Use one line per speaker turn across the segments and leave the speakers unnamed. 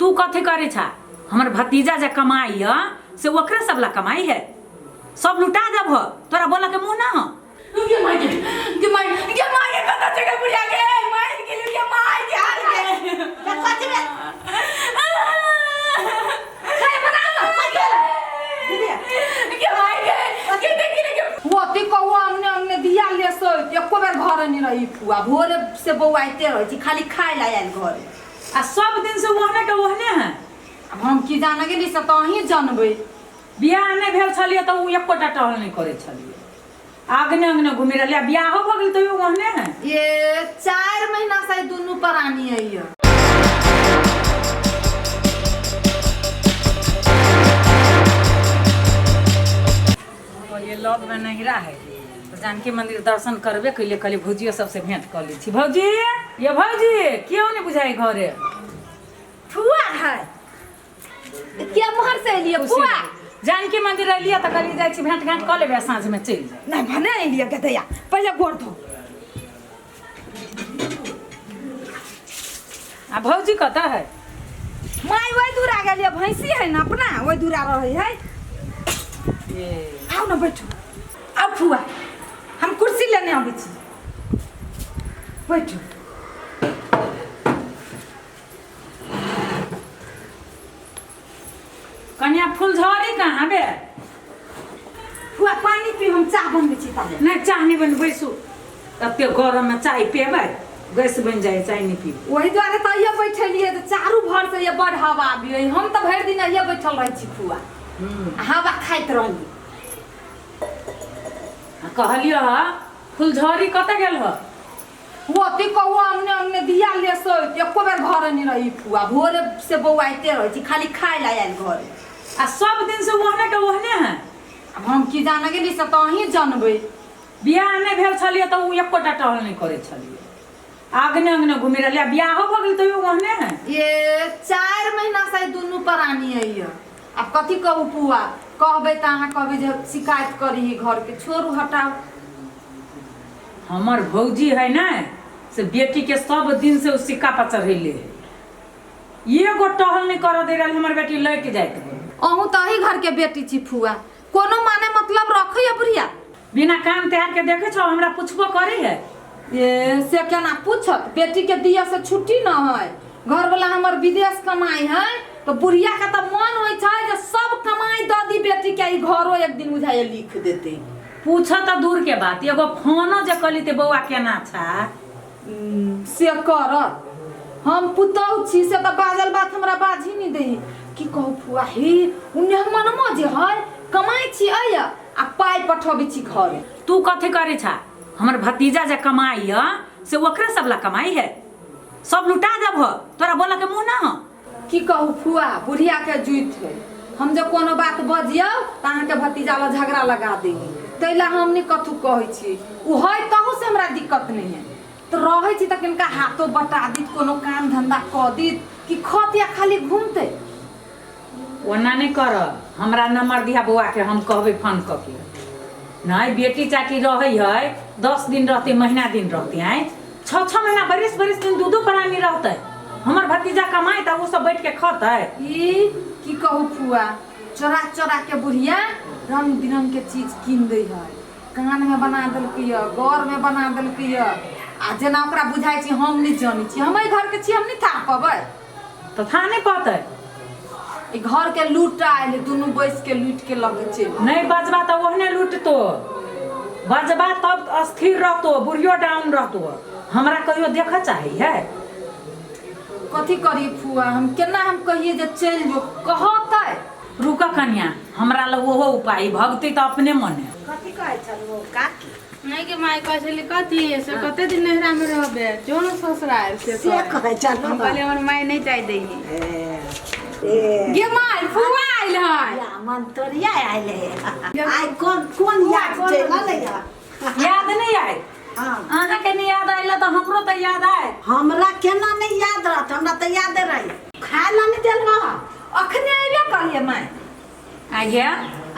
तू कथी करै छा? हमर भतीजा जे कमाई है से ओकरे सब ला कमाई है, सब लुटा देब हो, तोरा बोला के मुंह ना हो।
गे माय गे, गे माय, गे माय गे, कतऽ छै गे बुढ़िया गे? मारि गेलियै गे माय गे, हार गे।
कथी भेल? हे, बना ना, कथी भेल? दीदी।
गे माय गे, गे देखी ने गे।
ओते कौआ अंगने अंगने दिया लेसै, एको बेर घर नहि रही फुआ, भोरे से बौआइते रहै छी, खाली खाय ला आयल घरे।
आ सब दिन से ओहने के ओहने है।
आब हम की जाने गेली से तऽ अहीं जानबै।
बियाह नहि भेल छलियै तऽ ओ एकोटा टहल नहि करै छलियै, आगने अंगने घुमि रहलियै। आ बियाहो भऽ गेल तैयो ओहने है।
ये 4 महीना से दुनू प्राणी अइया।
कहलियै लग में नहिरा है तऽ जानकी मंदिर दर्शन करबे कैलियै, कहलियै भौजियो सबसे भेंट कऽ लै छी। भौजी ये भौजी, केओ नहि बुझाइ घरे।
फुआ है के मोहर से एलियै
खुशी
फुआ?
रहू। जानकी मंदिर एलियै तऽ कहलियै जाइ छी भेंट घाट कऽ लेबै आ साँझ में चलि जायब।
नहि भने एलियै गदैया, पहिले गोर धो।
आ भौजी कतऽ है?
माय ओहि दूरा गेलियै, भैंसी है ने अपना, ओहि दूरा रहै है।
ए।
आउ ने बैठू। आउ फुआ, हम कुर्सी लेने अबै छी, बैठू।
कनिया फुलझड़ी कहाँ बे?
फुआ पानी पी, हम चाह बनबै छी तब।
नहि चाह नहि बन, बैसू। तते गरम में चाय पीबै गैस बनि जाइ, चाय नहि पीबै।
ओहि दुआरे तऽ अइये बैठलियै तऽ चारू भर से ये बड़ हवा आबियै। हम तऽ भरि दिन अइये बैठल रहै छी फुआ, आ हवा खाइत रहली।
आ कहलियो ह फुलझड़ी कतऽ गेल ह?
ओते कौआ अंगने अंगने दिया लेसै, एको बेर घर नहि रही फुआ, भोरे से बौआइते रहै छी, खाली खाय ला आयल घरे।
आ सब दिन से ओहने के ओहने है।
आब हम की जाने गेली से तऽ अहीं जानबै।
बियाह नहि भेल छलियै तऽ ओ एकोटा टहल नहि करै छलियै, आगने अंगने घुमि रहलियै। आ बियाहो भऽ गेल तैयो ओहने है।
ये 4 महीना से दुनू प्राणी अइया। आब कथी कहू फुआ, कहबै तऽ अहाँ कहबै जे शिकायत करी घरके, छोड़ू हटाउ।
हमर भौजी है ने से बेटी के सब दिन से ओ सिक्का पर चढ़ैले है, एगो टहल नहीं कर दे रहल, हमर बेटी लटि जाइत हो।
अहूँ तऽ अही घर के बेटी छी फुआ, कोनो माने मतलब रखै है बुढ़िया?
बिना काम त्याग के देखे छौ हमरा पूछबो करे है।
ए से केना पूछत, बेटी के दिया से छुट्टी न है, घरवाला हमर विदेश कमाई है तो बुढ़िया के तऽ मन होइ छै जे सब कमाई दऽ दी बेटी के, ई घरो एक दिन बुझाइए लिख देतै।
पूछ तऽ दूर के बात, एगो फोनो जे कहली ते बौआ केना छा?
से करत, हम पुतहु छी से तऽ बाजल बात हमरा बाजही नहि दै। की कहू फुआ, हे उन्ने मनमा जे है कमाइ छी अइ आ पाइ पठबै छी घरे।
तू कथी करै छा? हमर भतीजा जे कमाई है से ओकरे सब ला कमाई है, सब लुटा देब हो, तोरा बोला के मुंह ना हो।
की कहू फुआ, बुढ़िया के जुइत है, हम जे कोनो बात बजियौ तऽ अहाँके भतीजा ला झगड़ा लगा देही, ताहि ला हम नहि कथू कहै छी। ओ है तहू से हमरा दिक्कत नहि है, तऽ रहै छी तऽ किनका हाथो बटा दीत, कोनो काम धंधा कऽ दीत कि खत या खाली घूमतै।
ओना नहि कर, हमरा नंबर दिहा बौआ के, हम कहबै फोन कऽ के। नहीं बेटी चाटी रहै है 10 दिन रहते, महीना दिन रहते, आँय 6-6 महीना बरिस बरिस दिन 2-2 प्राणी रहते। हमर भतीजा कमाई तऽ ओ सब बैठ के खतै।
ई की कहू फुआ, चोरा चोरा के बुढ़िया रंग बिरंग के चीज कीन दै है, कान में बना देलकै यऽ, गौर में बना देलकै यऽ, आ जेना ओकरा बुझाइ छै हम नहि जानै छी, हम एहि घर के छी, हम नहि थाह पबै।
तऽ थाह नहि पतै।
ई घर के लूटा एलै, दुनू बैस के लूट के लऽ के चलि।
नहि बजबा तऽ ओहने लूटतो, बजबा तब अस्थिर रहतो, बुढ़ियो डाउन रहतो। हमरा कहियो देखऽ चाही है?
कथी करी फुआ, हम केना हम कहिए जे चलि जो, कहतै।
रुक कनिया, हमरा लग ओहो उपाय, भगती तऽ अपने मने।
कथी कहै छलहुँ काकी?
नहि के माय कहै छलै कथी से कते दिन नैहरा में रहबे, जो न ससुराल से
से कहै छलहुँ।
हम कहलियै हमर माय नहि जाय दै है।
ए।
गे माय फुआ आयल है।
या मन तोरिया आयल है। आइ कोन कोन याद चलि अलै है?
याद नहि आयल?
हाँ।
अहाँके नहि याद आयल तऽ हमरो तऽ याद आयल।
हमरा केना नहि याद रहत, हमरा तऽ यादे रही। खाय ला नहि देल रह।
अखने अयबे करियै माय।
आ गे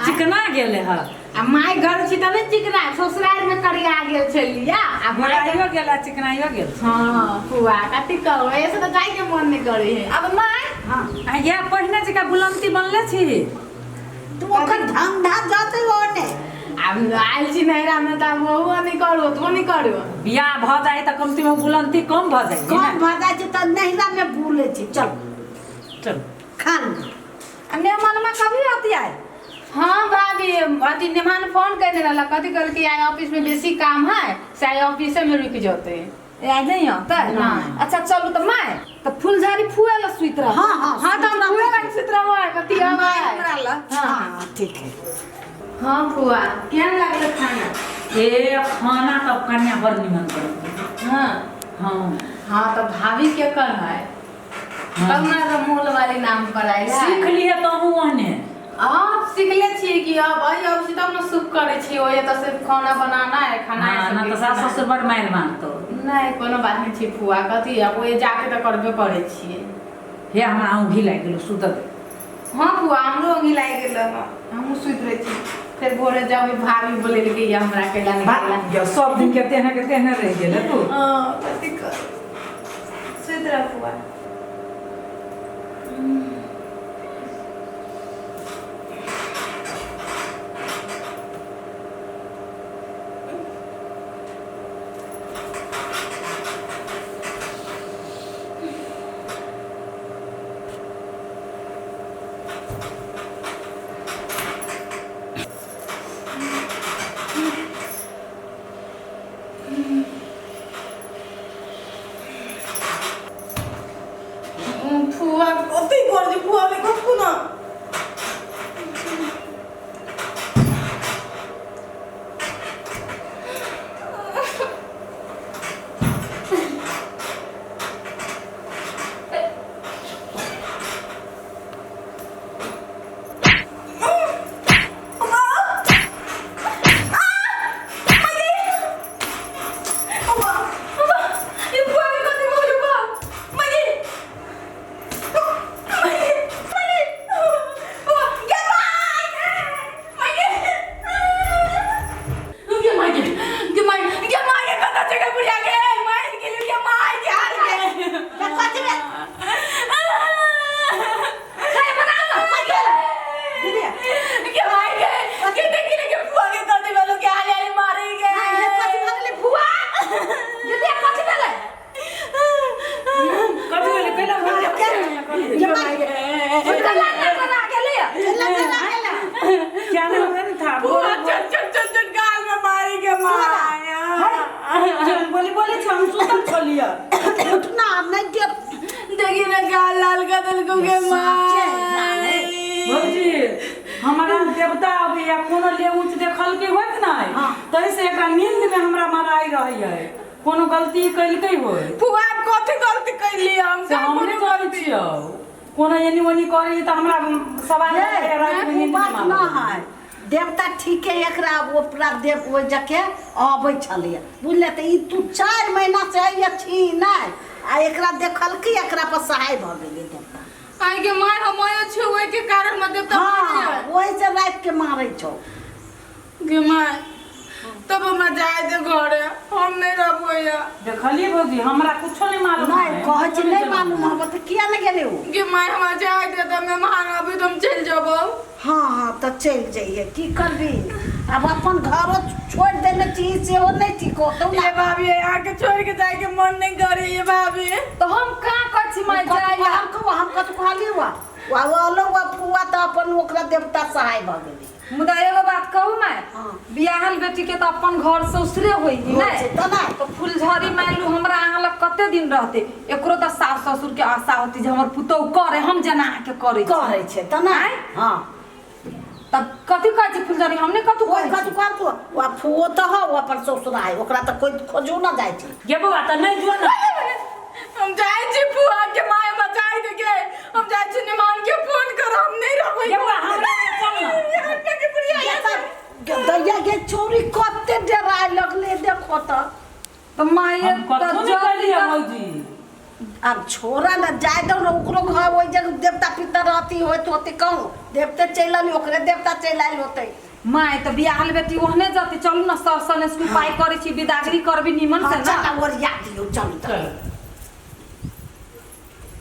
चिकना गेले ह।
आ my घर छी तऽ नहि चिकना, ससुराल में करिया गेल छलिया। आ माय
गोराइयो गेल आ चिकनाइयो गेल।
हाँ फुआ कथी कहू, ऐसे तऽ जाय के मन नहि करे है।
अब my
हाँ।
या पहिने जकाँ बुलंती बनले छी।
तू ओकर धंधा जते ओने।
आब आयल छी नैहरा में तऽ आब ओहो नहि करू, ओतबो नहि करू।
बियाह भऽ जाइ तऽ कमती में बुलंती कम भऽ जाइ
कम भऽ जाइ छै तऽ नैहरा में बुलै छै। चल
चल
खा ले।
आ नेमनमा कभी आती आए?
हाँ भाभी, अथी नेमान फोन कयने रहलक, कथी कहलकै आइ ऑफिस में बेसी काम है से आइ ऑफिसे में रुकि जतै।
ए आइ नहीं आते?
नहीं।
अच्छा चलू तऽ माय तऽ फुलझड़ी फुए ला सुति रह।
हाँ हाँ।
हाँ तऽ हम फुए लग सुति रहबै, कथी
माय
अबै।
हमरा ला।
हाँ
हाँ ठीक है।
हाँ फुआ, केहन लागल खाना?
ए खाना तऽ कन्या बड़ निमन बड़।
हाँ
हाँ
हाँ तऽ भाभी के कर है तब ना तो मोल वाली नाम पर आयल है।
सीख लिए तहूँ ओहने।
हाँ सीखले छियै कि अब अइ अब तब ने सुख करै छियै, ओहि तऽ सिर्फ खाना बनाना है, खाना है।
हाँ,
सब
ना तऽ सास ससुर बड़ मारि मारतौ।
नहि कोनो बात नहि छै फुआ, कथी अब ओहि जाके तऽ करबे करै छियै।
हे हमरा औंघी लागि गेलो, सुतऽ दे।
हाँ फुआ, हमरो औंघी लागि गेल, हमहूँ सुति रहै छी, फेर भोरे जाबै भाभी बोलेलकै या हमरा कैला नहि कैला।
भाग, सब दिन के तेहने रहि गेलै तू।
हाँ कथी कर, सुति रह फुआ। फुआ कथी करै छै फुआ, नहि कथू ना।
कथी भेलै? कैला भेलै? क्या नहीं हमरा नहीं था। चल बोली बोली छी, हम सुतल छलियै।
उठना नहीं दे।
देखी ना गाल लाल कर देलको के माय।
भौजी हमरा देवता अबैया, कोनो ले ऊँच देखलकै होत नहि, ताहि से एकरा नींद में हमरा मराइ रहै, कोनो गलती कयलकै होय।
फुआ कथी गलती कैली हम?
से हम नहि करै छियौ, कोनो एनी ओनी करी तऽ हमरा सवाल रातिमे
ओ
नींद
बात
नहि
न
आबै।
है देवता ठीके, एकरा ओकरा देव ओहि जके अबै छलैए बुझले। तऽ ई तू 4 महीना से आइए छी नहि, आ एकरा देखलकै, एकरा पर सहाय भऽ गेलै देवता।
आइ के माय, हम आयो छी ओहि के कारण में देवता।
हाँ ओहि से राति के मारै छौ
गे माय, तब हमरा जाय दे घरे, हम नहीं रहबो या।
देखलियै भौजी, हमरा कुछो नहि मालूम
नहि
है।
कहै छी नहि मालूम हम तऽ किया नहि गेलै ओ?
गे माय, हमरा जाय दे तऽ मेहमान अभी तो हम चलि जेबो।
हाँ हाँ तऽ चलि जइहे, की करबी आब, अपन घरो छोड़ि देने छी सेहो नहि ठीक होतौ
ये
ना।
भाभी, यहाँ के छोड़ के जाय के मन नहीं करे ये भाभी।
तऽ हम का कहै छी माय
कथी
जाय ला?
हम कहू, हम कथी कहली? वा वा अलो वा फुआ तऽ अपन ओकरा देवता सहाय भऽ गेलै।
मुदा एगो बात कहू माय?
हाँ।
बियाहल बेटी के तऽ अपन घर ससुरे होइ ही।
होइ
नहि
छै तऽ नहि।
तऽ फुलझड़ी मानि लू हमरा अहाँ लग कते दिन रहते, एकरो तऽ सास ससुर के आशा होती जे हमर पुतोहु करे, हम जेना अहाँके करै छी।
करै छै तऽ नहि। हाँ
तब कथी कहै छी फुलझड़ी, हम नहि कथू
कोइ
कहै छी।
कथी कहतौ? वा फुओ तऽ हौ, अपन ससुरा है, ओकरा तऽ कोइ खोजो न जाइ छै।
गे बौआ तऽ नहि जो ने।
हम जाय छी फुआ के माय, हमरा जाय दे के, हम जाय छी, निमान के फोन कर, हम नहीं रहबै।
गे बौआ हमरा चल ने।
दैया गे चोरी कते डराय लगले देखो तऽ।
तऽ माय
हम
तऽ
कथू नहि
जल्दी
कहलियै
तऽ-
भौजी।
आब छोड़ा ने, जाय दौ ने, ओकरो घर ओहि जगह देवता पितर रहती होइत होते, कहूँ देवते चलि अली, ओकरे देवता चलि आयल होतै।
माय तऽ बियाहल बेटी ओहने जते, चलू ने सब सने उपाय करै छी, बिदागरी करबी निमन से
हाँ,
ना।
चल ओरिया दियौ, चलू तऽ।
चल।